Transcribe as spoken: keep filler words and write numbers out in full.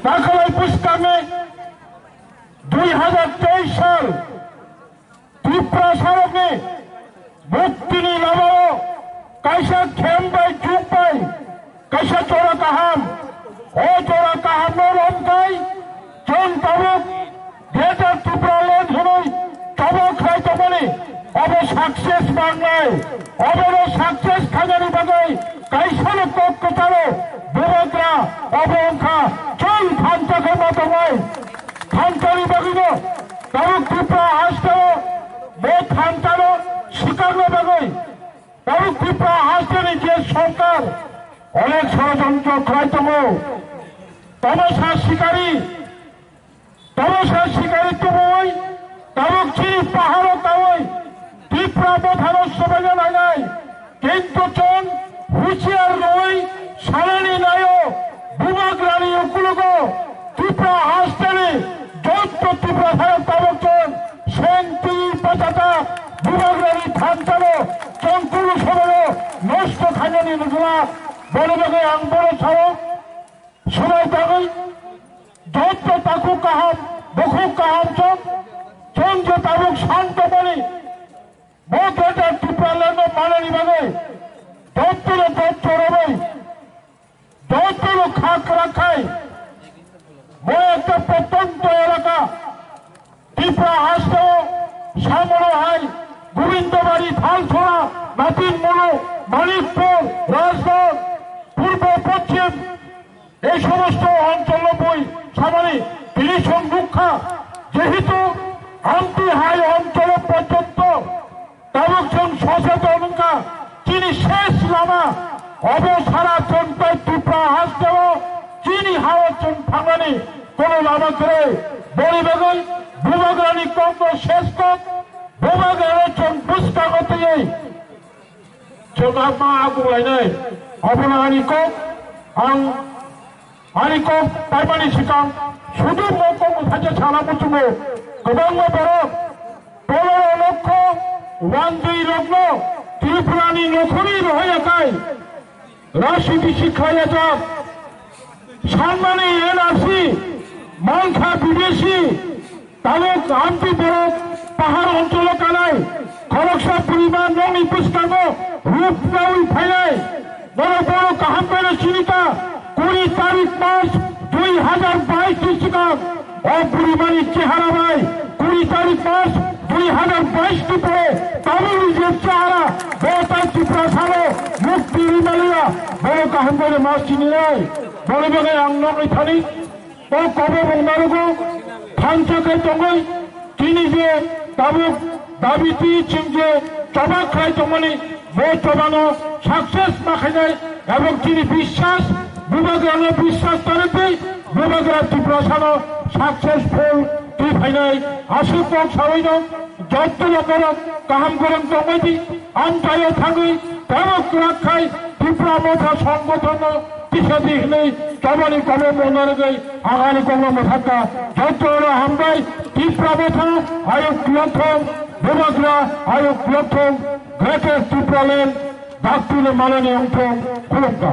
Dakhwlai bwskangni dui hazar teis sal Tiprasarokni muktini lamao kaisa khem bai chuk bai kaisa jora kaham, o jora kahamno romkhai chwng tabuk Greater Tipraland hwnwi choba khlai tongmani obo success mangnai. Obono success khainani bagwi kaisano kok kwcharo bubagra obo wngkha chwng thansa khe ma tongnai. Thansani bagwino tabuk Tripura hasteo bo thansano swkangna bagwi tabuk Tripura hasteni je sorkar onek sorojontro khlai tongo. Tomosa sikari, tomosa sikari tubui tabuk chini paharo taui Tripura mothano sobaina nangnai. Kintu chwng husiar rwui sanani naio, bubagrani ukulugo Tripura hasteni jotto Tiprasarok tabuk chwng senti pachata bubagrani thansano chwng kunu sobaio nosto khainani nukla. Boni bagwi ang bono sao, swbai tangwi jotto takhuk kaham, bukhuk kaham chwng, chwng je tabuk santokmani bo Greater Tipraland no manani bagwi jottono jotto romwi, jottono kha kwrak khai bo ekta protyanto elaka Tripura hasteo samono hai Gobindabari, Thalsora, Natin Mulu, Manikpur, Rajghat, Purbo Poschim, ei somosto oncholno boi samani tini chwng nukha, jehetu amtwi hai oncholo porjonto tabuk chwng soseton wngkha, chini ses lama obo sara chwng tai Tripura hasteo chini hao chwng thangnani kono lama kwrwi. Boni bagwi bubagrani kokno ses kok, bubagrano chwng bwskango twiwi chwng ma agung lainai. Obono ani kok, ang ani kok paimani swkang sudu mo kok mwthacha sana muchungo. Kwbangma borok poloro lokho wandwi rokno Tripurani nokhorwi rohorya khai rajniti sikhlaiya jak. Sanmani N R C mankha bidesi, tabuk amtwi borok pahar oncholo kanai, khoroksa poribar nokni bwskango rupnaui phainai. Norok bono kaham khe no sini ta, kuri tarik mas dui hazar bais ni swkang o burimani chehara bai kuri tarik mas dui hazar bais ni pore tabukni je chehara bo tai Tiprasano mukti rimaliya, bono kaham khe no mas sini nai. Boni bagwi ang nokni thani o kobo mung narugo thansa khe tongwi chini je tabuk dabi twi chwng je choba khlai tongmani bo chobano success ma khainai ebong chini biswas bubagrano biswas tanwi twi bubagra Tiprasano successful twi phainai aswk kok sawino jotto lokorok kaham gorong tongbai di. Amchaio thangwi tebo kwrak khai Tipra Motha Songgothonno tisadi hwnwi chobani kobo mona rwgwi agani kokno mwthangkha. Jotono hambai Tipra Motha ayuk lokthong, Bubagra ayuk lokthong, Greater Tipraland dakti manani wngthong, khulumkha.